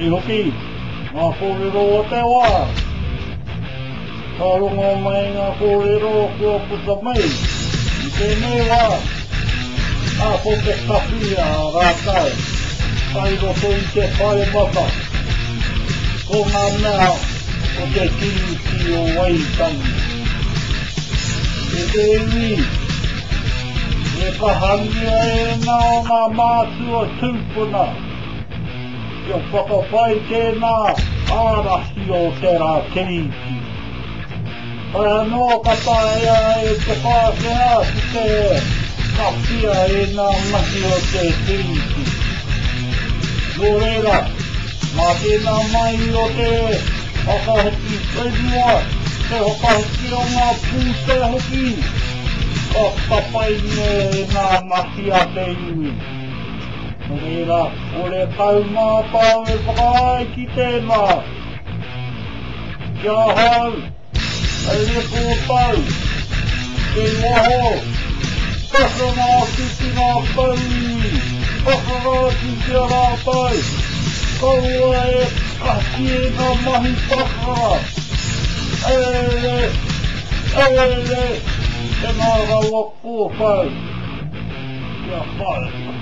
Nei hoki ngā kōrero o te wā. Ka rongo mai ngā kōrero kua puta mai i tēnei wā, ā, ko te kapi a rātou kai roto i te paremata, ko ngā mea o te Tiriti o Waitangi. E te iwi, e kahangia ēnā o ngā mātua tūpuna kia whakapai tēnā ārahi o tērā Tiriti. Whai anō ka taea e te Pākehā ki te kawhia ēnā mahi o te Tiriti. Nō reira, mā tēnā mahi o te whakahoki whenua, te whakahoki o ngā pūtea hoki, ka whakapaingia ēnā mahi a te iwi. Nō reira, kore kau mātau e whakaae ki tēnā. Ki ahau, hei rēkōtau, kei waho, pakanga atu ki ngā tauiwi, pakanga atu ki a rātou, kaua e kati e ngā mahi pakanga, auere, auere, tēnā rawa kōtau, kia whai.